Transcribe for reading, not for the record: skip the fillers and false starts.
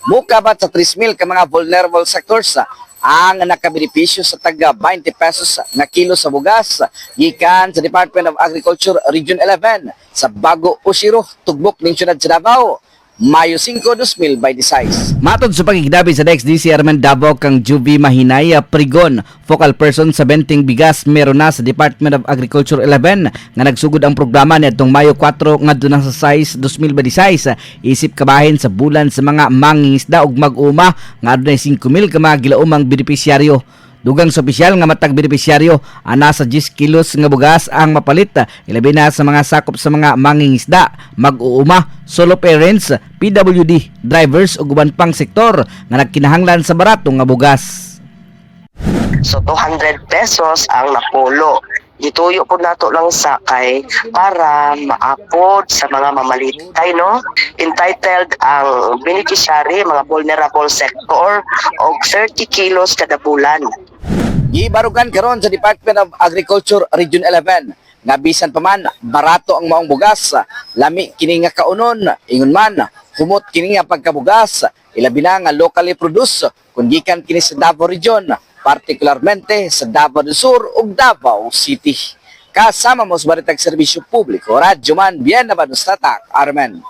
Mukabat sa 3,000 ka mga vulnerable sectors ang nakabenepisyo sa taga 20 pesos nga kilo sa bugas gikan sa Department of Agriculture Region 11 sa Bago Ushiro, Tugbok ning syudad sa Davao. Mayo 5, 2026. Matod sa pagigdabi sa DXDC Armen Davao kang Juby Mahinay Prigon, focal person sa benteng bigas meron na sa Department of Agriculture 11 nga nagsugod ang programa niadtong Mayo 4 ngadto na sa 6, 2026, isip kabahin sa bulan sa mga mangingisda ug mag-uma nga adunay 5,000 ka mga gilaumang benepisyaryo. Dugang sa opisyal nga matag benepisyaryo ana sa 10 kilos nga bugas ang mapalit, ilabi na sa mga sakop sa mga mangingisda, mag-uuma, solo parents, PWD, drivers ug uban pang sektor nga nagkinahanglan sa barato nga bugas. So 200 pesos ang napulo. Gituyo po nato lang sa kay para maapod sa mga mamalitay, no. Entitled ang beneficiary, mga vulnerable sector, og 30 kilos kada bulan. Gibarugan karon sa Department of Agriculture Region 11 nga bisan pa man barato ang maong bugas, lami kini nga kaunon. Ingon man, humot kini nga pagkabugas, ilabi na nga locally produced kung gikan kini sa Davao Region, partikularmente sa Davao del Sur ug Davao City. Kasama mo sa Balitag Serbisyo Publiko, Radyo Man, Bien Tatak, Armen.